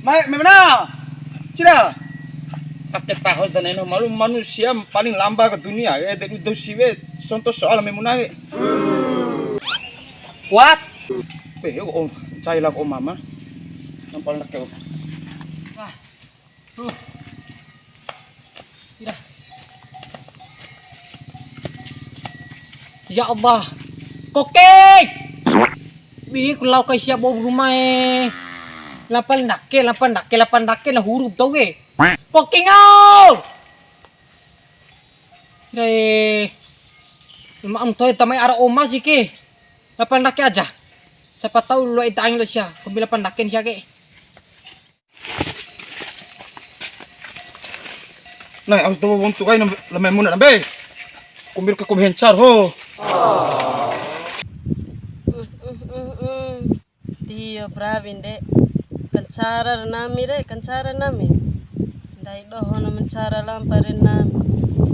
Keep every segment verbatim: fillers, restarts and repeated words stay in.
Hai, Maimuna. Cila. Ake taho dan eno malu manusia paling lamba ke dunia, eh, de udah siwe, contoh soal Maimuna, eh. Kuat. Be, oh, cai lah, oh, mama. Nampal nak, oh. Wah. Tuh. Ira. Ya Allah. Kokeng. Bi, ku lao kai sia bou ruma e. Lampa ndake, lampa ndake, lampa ndake, la hurup tau ke. Kokeng au. Re. Maum toe tamai ara oma si ke. Lampa ndake aja. Siapa tahu lo ita angin lo sia. Kombi lampa ndake sia ke. Nah, au tau wontu kai na Maimuna nambe. Kumbir ke kum hencar ho. Tio prawin de. Kancara ra nami re, kancara nami. Ndai doho na mencara lampa re nami.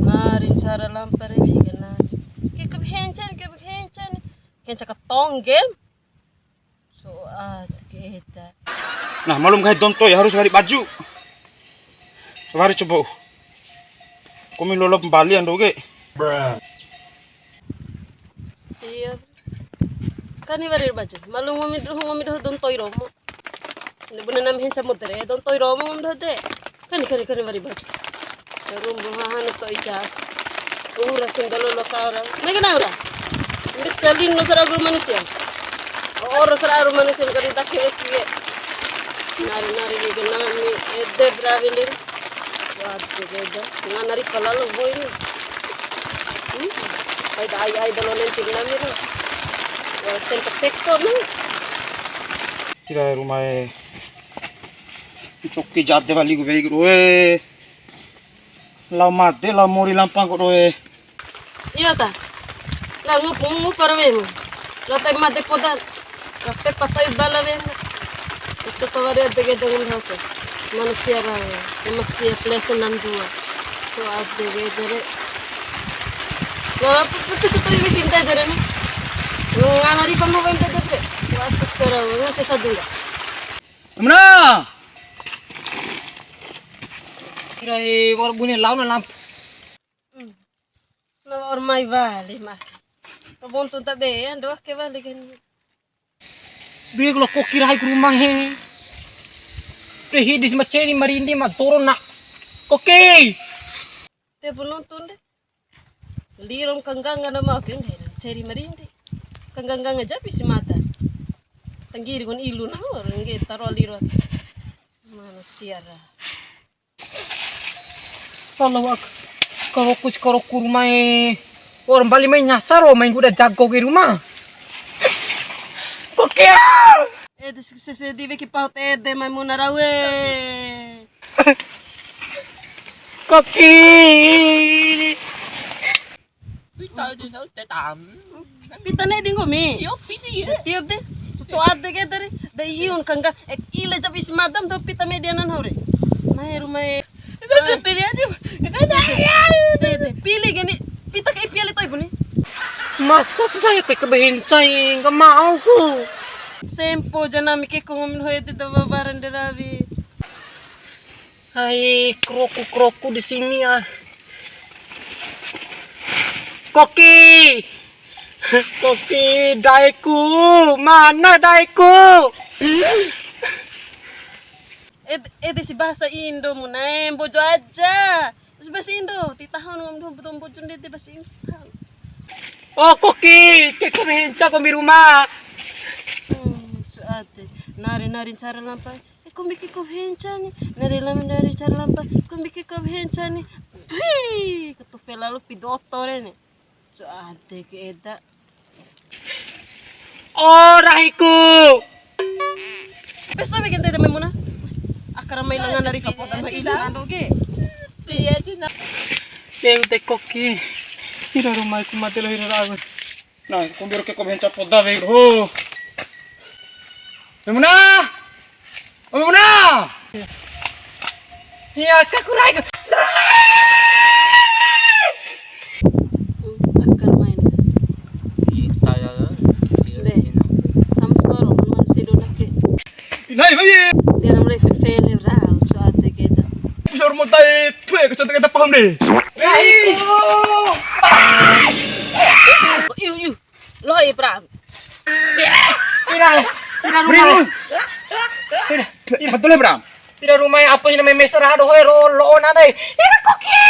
Nari ncara lampa re wi'i ke nami. Ke kum hencar, ke kum hencar. Hencar ka tonggem. Soat ke eda. Nah, malum kai donto ya harus wari baju. Wari coba. Komi lolo kembali ando ke. Iya. Kani wari baju. Malum ngomi doho, ngomi doho dontoi romo. Ede bune nami henca modere, dontoi romo ngomi doho de. Kani, kani, kani wari baju. Sarumbu hahana to'i ja. Ura sendalo lo kara. Mai kana ura. Nggak calin no saragu manusia. Oro saragu manusia kari dake eki ye. Nari, nari ni genani ede brawi lir. Waduh, beda. Ngana ri palalo boy ni. Hmm? Pai da ai, ai dalo nentin nami ro. Wala sempat seko ni. Kira rumah e. Coki jade wali ku wei ku doe. Lao made, lao mori lampa ku doe. Iya ta? Lao ngup, ngup para wei mu. Lao tai made podan. Lao te patai bala wei mu. Coto wari ade gede ngam hau ke. Manusia ra, manusia plus enam dua. So ade gede re. Lao apa, apa setu ini kita aja ni. Ngana ri pamu wei mu tete. Wah, susah ra, ngase sadunga. Muna. Kira e, wa'ur bune lao na lampa. Hmm. Na wa'ur mai wali ma. Kabon tunta be, ando ake wali kan. Be, kalau koki rai ke rumah he. Te hidi si ma ceni marindi ma doro na. Koki. Te penonton de. Liro kangganga na mau ke, ceri marindi. Kangganga japi si mata. Tanggiri kon ilu na, ngge taro liro. Manusia ra. Allahu Akbar. Karoku si karoku rumah e. Orang Bali mai nyasar, oh, mai ngguda jago ke rumah. Kokea. Ede sukses di weki paut ede mai muna rawe. Koki. Pita de nau te tam. Pita ne di nggomi. Yo piti ye. Tiap de. Cucu ade ke dari. Da iun kangga. Ek ile jap isi madam tau pita media nan hore. Mai rumah e. Itu piti aja. Itu dah ya. De, de. Pili gini. Pita ke piali toy puni. Masa sih saya ke kebehin saya nggak mau ku. Sempo jana mike kongom hoe te da babaran de rawi. Hai, kroku-kroku di sini, ah. Koki! Koki, daeku! Mana daeku? Eh, eh, desi bahasa Indo mu, nae, Mbojo aja. Desi bahasa Indo, ti tahun ngom dua betul Mbojo ndede bahasa Indo. Oh, Koki, ke kami hinca kombi rumah. Hmm, suate. Nari-nari cara lampai. E, kombi ke kau henca ni. Nari lam-, nari cara lampa. Kombi ke kau henca ni. Pui, ketufe lalu pidoto re ni. So ade ke eda. Oh, rahiku. Pesta bikin tete Maimuna. Akara mai lenga nari kapota mai ini ando ke. Iya, Cina. Dewi tekoki. Ira rumahku mati lo ira ragu. Nah, kombi ro ke ko benca poda wei ho. Maimuna! O Maimuna! Iya, ka kurai. Akar main. Ita ya. De. Samsoro, manusia dona ke. Inai, bai. Dia mulai fefele. Mutai, pue, kecot kita paham deh. Iu, iu. Lo, Ipra. Ira, ira rumah. Ira, ira. Betul ya, Bram? Ira rumah apa ini namanya mesra, aduh, hoi, ro, lo, ona, dai. Ira koki.